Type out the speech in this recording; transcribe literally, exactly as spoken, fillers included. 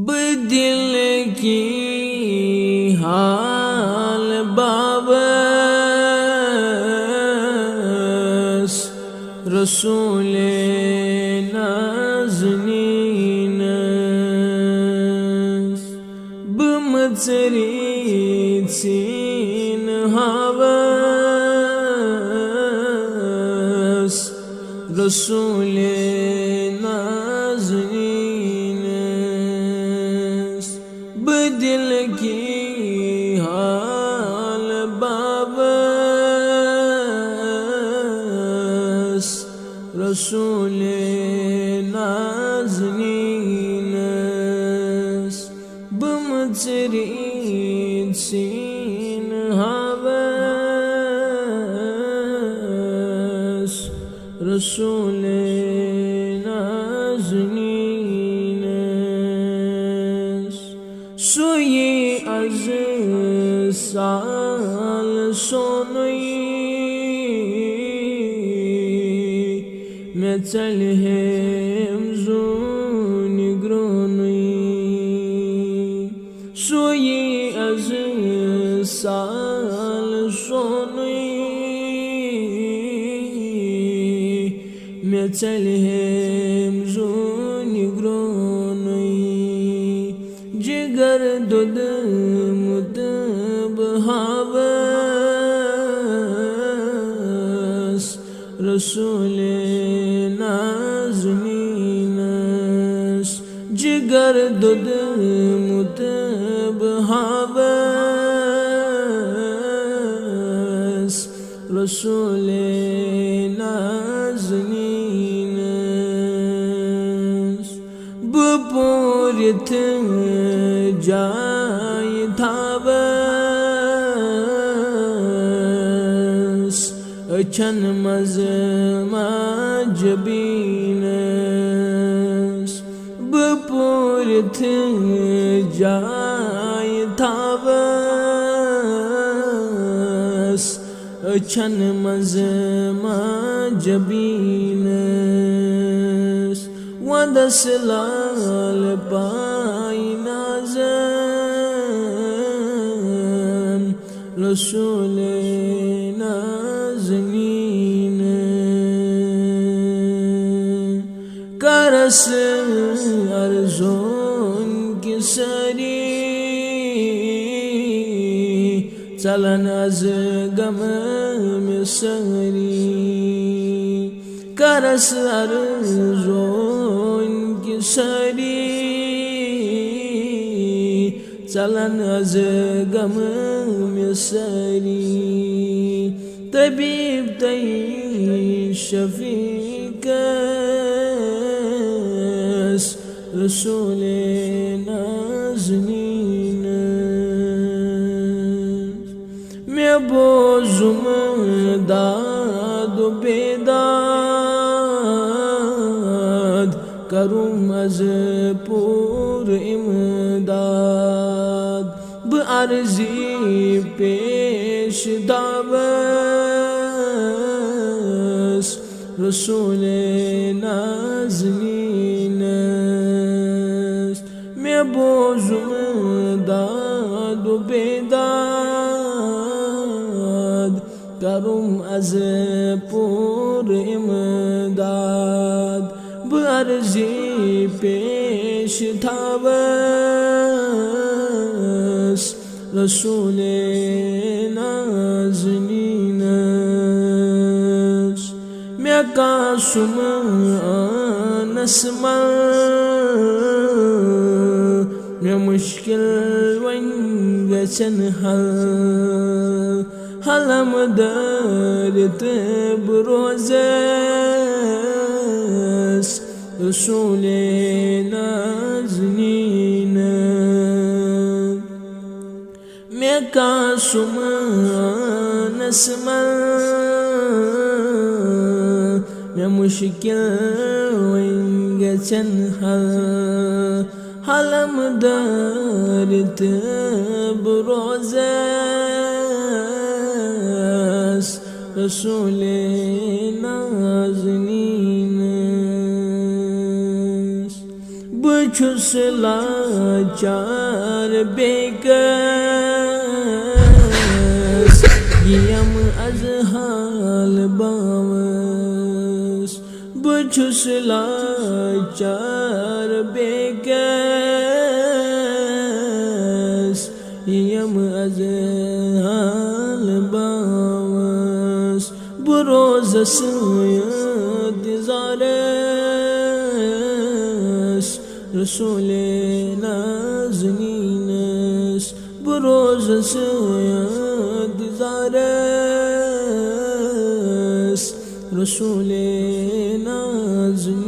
بہٕ دِلہٕ کی حال باوَس رسولِ نازنیٖنَس۔ بہٕ مٕژرِ ژھٕنہٕ ہاوَس رسولِ نازنیٖنَس۔ بہٕ دِلہٕ کی حال باوَس رسولِ نازنیٖنَس۔ بہٕ مٕژرِ ژھٕنہٕ ہاوَس رسولِ نازنیٖنَس۔ سُہ یی از سال سونُے، مےٚ ژَلہِ ہیمزُن گرٛونُے۔ سُہ یی از سال سونُے، مےٚ ژَلہِ ہیمزُن گرٛونُے۔ جگر دوٚدمُت بہٕ ہاوَس رسولِ نازنیٖنَس۔ جگر دوٚدمُت بہٕ ہاوَس رسولِ نازنیٖنَس۔ بہٕ پوٗرِتھ جاے تھاوَس أچھَن منٛز ماجہِ بیٖنَس۔ بہٕ پوٗرِتھ جاے تھاوَس أچھَن منٛز ماجہِ بیٖنَس۔ وَندَس لال پاے نازَن رسولِ نازنیٖنَس۔ کَرَس ارزون کہِ سٲری ژَلَن از غمہٕ مےٚ سٲری۔ کَرَس ارزون کہِ سٲری ژَلَن از غمہٕ مےٚ سٲری۔ طبیب تہٕ شفیقَس رسولِ نازنیٖنَس۔ مےٚ بوزُم داد و بیداد، کَرُم از پوٗرٕ اِمداد۔ بہٕ عرضی پیش تھاوَس رسولِ نازنیٖنَس۔ مےٚ بوزُم داد و بیداد، کَرُم از پوٗرٕ اِمداد۔ بہٕ عرضی پیش تھاوَس رسولِ نازنیٖنَس۔ مےٚ کاسُم آنَس مَل، مےٚ مُشکِل وۄنۍ گژھن حل۔ حلم دٲرِتھ بہٕ روزَس رسولِ نازنیٖنَس۔ مےٚ کاسُم آنَس مَل، مےٚ مُشکِل وۄنۍ گژھن حل۔ حلم دٲرِتھ بہٕ روزَس رسولِ نازنیٖنَس۔ بہٕ چھُس لاچار بیٚکس، یِم از حال باوس۔ بہٕ چھُس لاچار بیٚکس، یِم از حال باوس۔ بہٕ روزس یاد زارس، رسول نازنینس۔ بہٕ روزس یاد زارس، رسول نازنینس۔